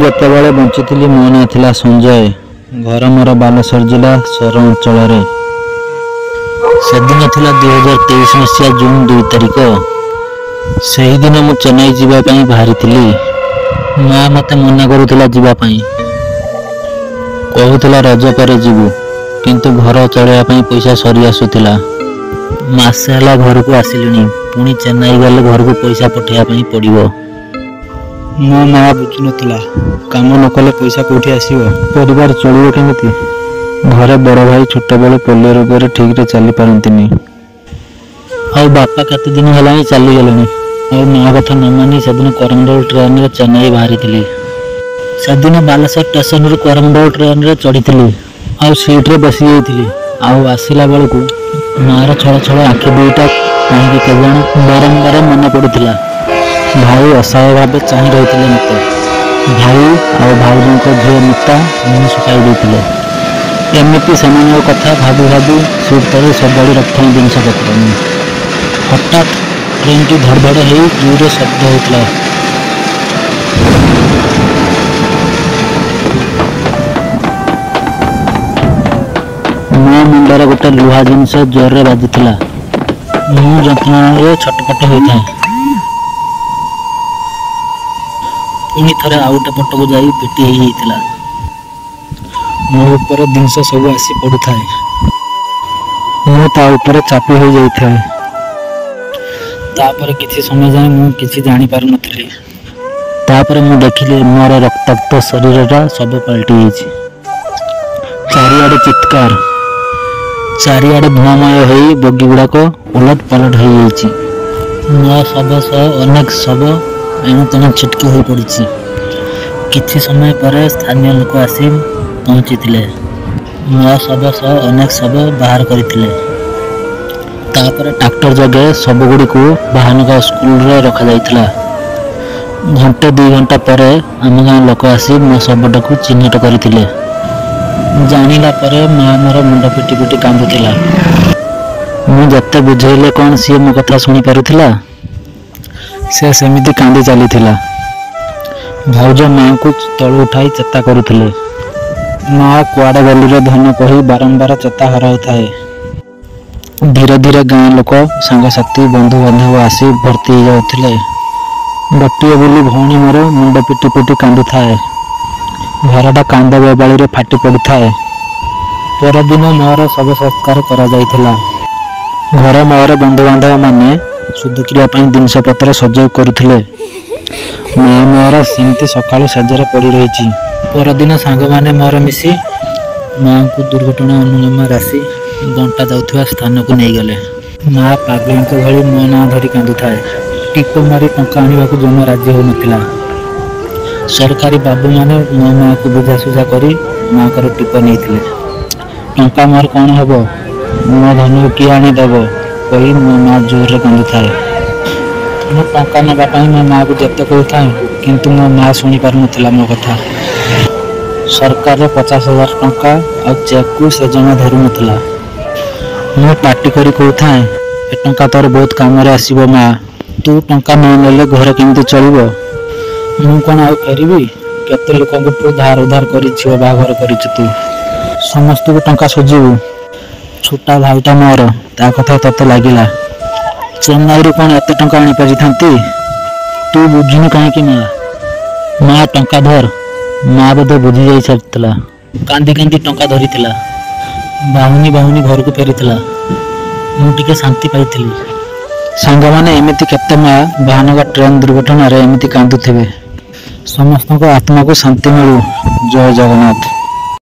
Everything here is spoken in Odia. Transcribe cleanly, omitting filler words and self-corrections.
ଯେତେବେଳେ ବଞ୍ଚିଥିଲି ମୋ ନାଁ ଥିଲା ସଞ୍ଜୟ। ଘର ମୋର ବାଲେଶ୍ୱର ଜିଲ୍ଲା ସୋର ଅଞ୍ଚଳରେ। ସେଦିନ ଥିଲା 2023 ମସିହା ଜୁନ୍ 2 ତାରିଖ। ସେହିଦିନ ମୁଁ ଚେନ୍ନାଇ ଯିବା ପାଇଁ ବାହାରିଥିଲି। ମା ମୋତେ ମନା କରୁଥିଲା ଯିବା ପାଇଁ, କହୁଥିଲା ରଜ ପରେ ଯିବୁ। କିନ୍ତୁ ଘର ଚଳେଇବା ପାଇଁ ପଇସା ସରି ଆସୁଥିଲା। ମାସେ ହେଲା ଘରକୁ ଆସିଲିଣି, ପୁଣି ଚେନ୍ନାଇ ଗଲେ ଘରକୁ ପଇସା ପଠେଇବା ପାଇଁ ପଡ଼ିବ। ମୋ ମା ବୁଝୁନଥିଲା, କାମ ନ କଲେ ପଇସା କୋଉଠି ଆସିବ, ପରିବାର ଚଳିବ କେମିତି? ଘରେ ବଡ଼ ଭାଇ ଛୋଟବେଳୁ ପୋଲିଓ ରୋଗରେ ଠିକରେ ଚାଲି ପାରନ୍ତିନି, ଆଉ ବାପା କେତେ ଦିନ ହେଲାଣି ଚାଲିଗଲେଣି। ଆଉ ମା କଥା ନ ମାନି ସେଦିନ କରମଣ୍ଡଳ ଟ୍ରେନରେ ଚେନ୍ନାଇ ବାହାରିଥିଲି। ସେଦିନ ବାଲେଶ୍ୱର ଷ୍ଟେସନରୁ କରମଣ୍ଡଳ ଟ୍ରେନରେ ଚଢ଼ିଥିଲି ଆଉ ସିଟ୍ରେ ବସି ଯାଇଥିଲି। ଆଉ ଆସିଲା ବେଳକୁ ମାର ଛଳ ଛଳ ଆଖି ଦୁଇଟା କାହିଁକି କେଜାଣି ବାରମ୍ବାର ମନେ ପଡ଼ୁଥିଲା। ଭାଇ ଅସହାୟ ଭାବେ ଚାହିଁ ରହିଥିଲେ ମୋତେ। ଭାଇ ଆଉ ଭାଉଜଙ୍କ ଝିଅ ମିତା ମୁହଁ ଶୁଖାଇ ଦେଇଥିଲେ। ଏମିତି ସେମାନଙ୍କ କଥା ଭାବି ଭାବି ସିଟ୍ ତଳେ ସଜାଡ଼ି ରଖିଥାଏ ଜିନିଷପତ୍ର ମୁଁ। ହଠାତ୍ ଟ୍ରେନଟି ଧଡ଼ଧଡ଼ ହେଇ ଜୋରରେ ଶବ୍ଦ ହେଉଥିଲା। ମୋ ମୁଣ୍ଡରେ ଗୋଟେ ଲୁହା ଜିନିଷ ଜୋରରେ ବାଜିଥିଲା। ମୁଁ ଯନ୍ତ୍ରଣାରେ ଛଟପଟ ହୋଇଥାଏ। ପୁଣି ଥରେ ଆଉ ଗୋଟେ ପଟକୁ ଯାଇ ପିଟି ହେଇଯାଇଥିଲା। ମୋ ଉପରେ ଜିନିଷ ସବୁ ଆସି ପଡୁଥାଏ। ମୁଁ ତା ଉପରେ ଚାପି ହୋଇଯାଇଥାଏ। ତାପରେ କିଛି ସମୟ ଯାଏଁ ମୁଁ କିଛି ଜାଣିପାରୁନଥିଲି। ତାପରେ ମୁଁ ଦେଖିଲି ମୋର ରକ୍ତାକ୍ତ ଶରୀରଟା ସବୁ ପାଲଟି ଯାଇଛି। ଚାରିଆଡ଼େ ଚିତ୍କାର, ଚାରିଆଡ଼େ ଧୂଆଁମୟ ହେଇ ବଗି ଗୁଡ଼ାକ ଓଲଟ ପାଲଟ ହେଇଯାଇଛି। ମୋ ଶବ ସହ ଅନେକ ଶବ ଏଣୁ ତେଣୁ ଛିଟକି ହୋଇ ପଡ଼ିଛି। କିଛି ସମୟ ପରେ ସ୍ଥାନୀୟ ଲୋକ ଆସି ପହଞ୍ଚିଥିଲେ। ମୋ ଶବ ସହ ଅନେକ ଶବ ବାହାର କରିଥିଲେ। ତାପରେ ଟ୍ରାକ୍ଟର ଯୋଗେ ଶବଗୁଡ଼ିକୁ ବାହାନଗା ସ୍କୁଲରେ ରଖାଯାଇଥିଲା। ଘଣ୍ଟେ 2 ଘଣ୍ଟା ପରେ ଆମ ଗାଁ ଲୋକ ଆସି ମୋ ଶବଟାକୁ ଚିହ୍ନଟ କରିଥିଲେ। ଜାଣିଲା ପରେ ମା ମୋର ମୁଣ୍ଡ ପିଟି ପିଟି କାନ୍ଦୁଥିଲା। ମୁଁ ଯେତେ ବୁଝେଇଲେ କ'ଣ ସିଏ ମୋ କଥା ଶୁଣି ପାରୁଥିଲା? ସେ ସେମିତି କାନ୍ଦି ଚାଲିଥିଲା। ଭାଉଜ ମାଙ୍କୁ ତଳୁ ଉଠାଇ ଚେତା କରୁଥିଲେ। ମା କୁଆଡ଼େ ଗଲୁରେ ଧନ କହି ବାରମ୍ବାର ଚେତା ହରାଉଥାଏ। ଧୀରେ ଧୀରେ ଗାଁ ଲୋକ, ସାଙ୍ଗସାଥି, ବନ୍ଧୁବାନ୍ଧବ ଆସି ଭର୍ତ୍ତି ହେଇଯାଉଥିଲେ। ଗୋଟିଏ ବୋଲି ଭଉଣୀ ମୋର ମୁଣ୍ଡ ପିଟି ପିଟି କାନ୍ଦୁଥାଏ। ଘରଟା କାନ୍ଦ ବୋବାଳିରେ ଫାଟି ପଡ଼ୁଥାଏ। ପରଦିନ ମୋର ଶବ ସଂସ୍କାର କରାଯାଇଥିଲା। ଘରେ ମୋର ବନ୍ଧୁବାନ୍ଧବ ମାନେ ଶୁଦ୍ଧକ୍ରିୟା ପାଇଁ ଜିନିଷପତ୍ର ସଯୋଗ କରୁଥିଲେ। ମା ମୋର ସେମିତି ସକାଳୁ ଶେଯରେ ପଡ଼ି ରହିଛି। ପରଦିନ ସାଙ୍ଗମାନେ ମୋର ମିଶି ମାଙ୍କୁ ଦୁର୍ଘଟଣା ଅନୁଗମ ରାଶି ବଣ୍ଟା ଯାଉଥିବା ସ୍ଥାନକୁ ନେଇଗଲେ। ମା ପାଗଳୀଙ୍କ ଭଳି ମୋ ନାଁ ଧରି କାନ୍ଦୁଥାଏ। ଟିପ ମାରି ଟଙ୍କା ଆଣିବାକୁ ଜମା ରାଜି ହେଉନଥିଲା। ସରକାରୀ ବାବୁମାନେ ମୋ ମାଆକୁ ବୁଝାସୁଝା କରି ମାଆଙ୍କର ଟିପ ନେଇଥିଲେ। ଟଙ୍କା ମୋର କ'ଣ ହେବ, ମୋ ଧନକୁ କିଏ ଆଣିଦେବ କହି ମୋ ମା ଜୋରରେ କାନ୍ଦୁଥାଏ। ମୁଁ ଟଙ୍କା ନେବା ପାଇଁ ମୋ ମାଆକୁ ଯେତେ କହୁଥାଏ, କିନ୍ତୁ ମୋ ମା ଶୁଣି ପାରୁନଥିଲା ମୋ କଥା। ସରକାରର 50,000 ଟଙ୍କା ଆଉ ଚେକ୍କୁ ସେ ଜମା ଧରୁନଥିଲା। ମୁଁ ପାଟି କରି କହୁଥାଏ, ଏ ଟଙ୍କା ତୋର ବହୁତ କାମରେ ଆସିବ ମା, ତୁ ଟଙ୍କା ନ ନେଲେ ଘରେ କେମିତି ଚଳିବ? ମୁଁ କ'ଣ ଆଉ ଫେରିବି? କେତେ ଲୋକଙ୍କଠୁ ଧାର ଉଧାର କରି ଝିଅ ବାହାଘର କରିଛୁ ତୁ, ସମସ୍ତଙ୍କୁ ଟଙ୍କା ସୁଝିବୁ। ଛୋଟା ଭାଇଟା ମୋର, ତା କଥା ତତେ ଲାଗିଲା। ଚେନ୍ନାଇରୁ କ'ଣ ଏତେ ଟଙ୍କା ଆଣିପାରିଥାନ୍ତି? ତୁ ବୁଝୁନୁ କାହିଁକି ମା? ମା ଟଙ୍କା ଧର। ମା ବୋଧେ ବୁଝି ଯାଇ ସାରିଥିଲା। କାନ୍ଦି କାନ୍ଦି ଟଙ୍କା ଧରିଥିଲା। ବାହୁନି ବାହୁନି ଘରକୁ ଫେରିଥିଲା। ମୁଁ ଟିକେ ଶାନ୍ତି ପାଇଥିଲି। ସାଙ୍ଗମାନେ ଏମିତି କେତେ ମା ବାହାନଗା ଟ୍ରେନ୍ ଦୁର୍ଘଟଣାରେ ଏମିତି କାନ୍ଦୁଥିବେ। ସମସ୍ତଙ୍କ ଆତ୍ମାକୁ ଶାନ୍ତି ମିଳୁ। ଜୟ ଜଗନ୍ନାଥ।